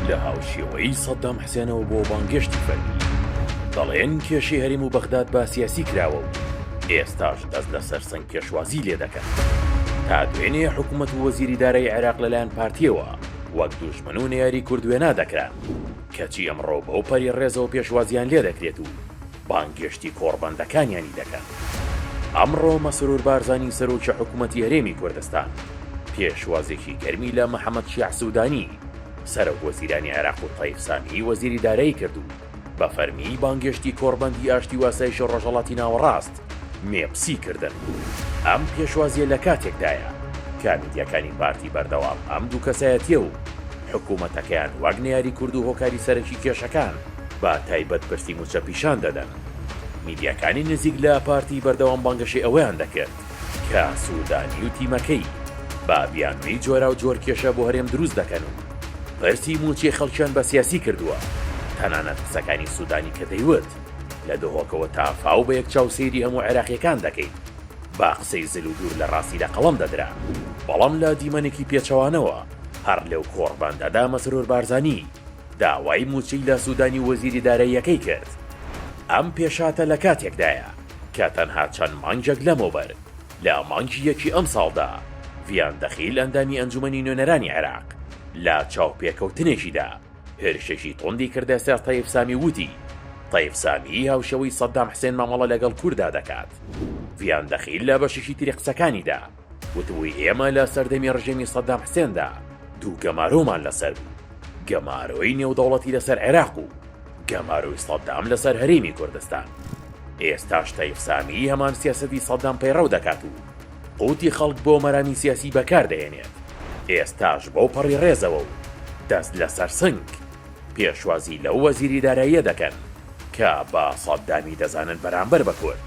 لە هاوشێوەی سەدام حسێنەوە بۆ بانگێشتی فەرمی. دەڵێن کێشەی هەرێم و بەغداد بە سیاسی کراوە و ئێستاش دەست لەسەر سنگ پێشوازی لێ دەکەن. تا دوێنێ حکومەت و وەزیری دارایی عێراق لەلایەن پارتییەوە وەک دوژمن و نەیاری کورد وێنا دەکران، کەچی ئەمڕۆ بەو پەری ڕێزەوە پێشوازییان لێ دەکرێت و بانگێشتی کۆڕبەندەکانیانی دەکەن. ئەمڕۆ مەسرور بارزانی سەرۆکی حکومەتی هەرێمی کوردستان پێشوازێکی گەرمی لە محەمەد شیاع سودانی سەرۆک وەزیرانی عێراق و تەیف سامی وەزیری دارایی کرد و بە فەرمی بانگێشتی کۆڕبەندی ئاشتی و ئاسایشی ڕۆژهەڵاتی ناوەڕاست مێپسی کردن. ئەم پێشوازیە لە کاتێکدایە کە میدیاکانی پارتی بەردەوام ئەم دوو کەسایەتیە و حکومەتەکەیان وەک نەیاری کورد و هۆکاری سەرەکی کێشەکان بە تایبەت پرسی موچە پیشان دەدەن. میدیاکانی نزیک لە پارتی بەردەوام بانگەشەی ئەوەیان دەکرد کە سودانی و تیمەکەی بە بیانووی جۆراوجۆر کێشە بۆ هەرێم دروست دەکەن و پرسی موچەی خەڵکیان بە سیاسی کردووە، تەنانەت قسەکانی سودانی کە دەیوت لە دهۆکەوە تا فاو بە یەک چاو سەیری هەموو عێراقیەکان دەکەین بە قسەی زل و دوور لە ڕاستی لە قەڵەم دەدرا. بەڵام لە دیمەنێکی پێچەوانەوە هەر لەو کۆڕبەندەدا مەسرور بارزانی داوای مووچەی لە سوودانی و وەزیری داراییەکەی کرد. ئەم پێشهاتە لە کاتێکدایە کە تەنها چەند مانگێک لەمەوبەر لە مانگی یەکی ئەمساڵدا ڤیان دەخیل ئەندامی ئەنجومەنی نوێنەرانی عێراق لە چاوپێکەوتنێکیدا هێرشێکی توندی کردە سەر تەیف سامی و وتی تەیف سامی هاوشێوەی سەدام حسێن مامەڵە لەگەڵ کورددا دەکات. ڤیان دەخیل لە بەشێکی تری قسەکانیدا وتبووی ئێمە لە سەردەمی ڕژێمی سەدام حسێندا دوو گەمارۆمان لەسەر بوو، گەمارۆی نێودەوڵەتی لەسەر عێراق و گەمارۆی سەدام لەسەر هەرێمی کوردستان. ئێستاش تەیف سامی هەمان سیاسەتی سەدام پەیڕەو دەکات و قوتی خەڵک بۆ مەرامی سیاسی بەکار دەهێنێت. ئێستاش بەو پەڕی ڕێزەوە و دەست لەسەر سنگ پێشوازی لەو وەزیری داراییە دەکەن کە بە سەدامی دەزانن بەرامبەر بە کورد.